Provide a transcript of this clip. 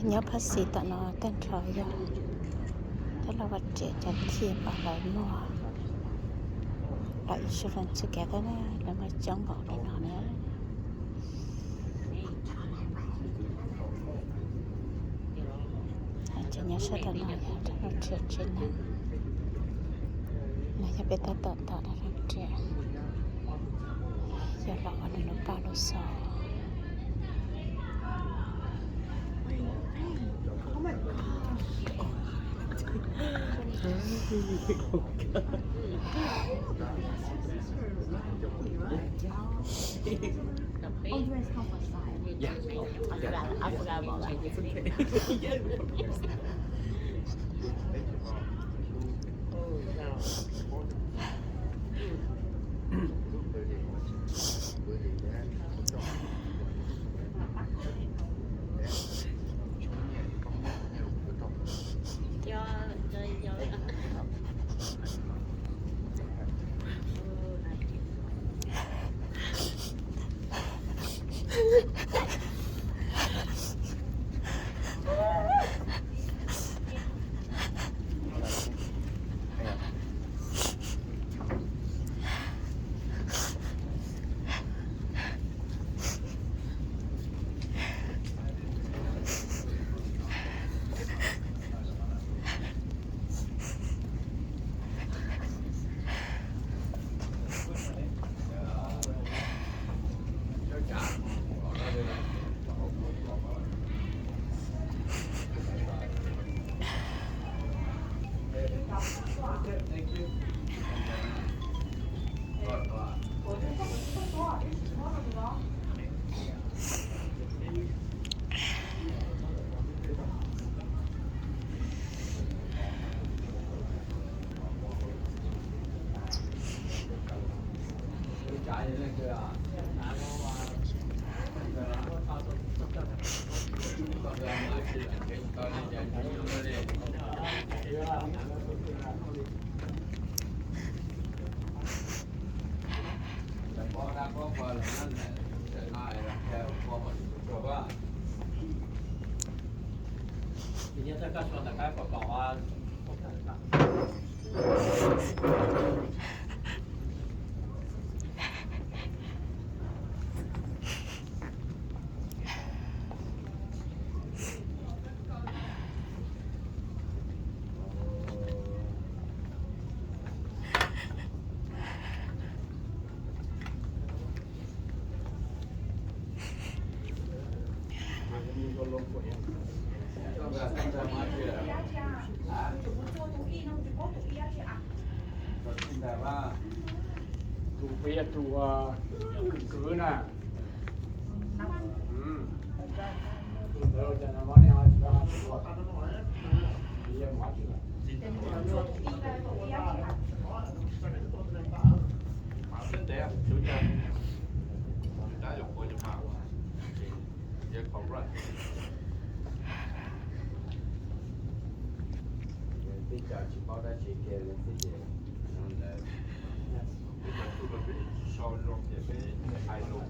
Nyob Phaj Xis tom no tag nrho yog cov laus vaj riam cov thiaj pom lawv muag los insurance txhua kev tab lawv muag coob npaum li no na. Ces nyob sab tom no yog rau laus riam tsev neeg, no yog peb tab tom ntawm rau laus riam yog los ua nws lub paj lub xov. Tus peb tus kwv na. Peb cov tsis paub dab tsi kiag li xwb ces, peb cov tub los peb tsis sau zoo ces peb hais lus.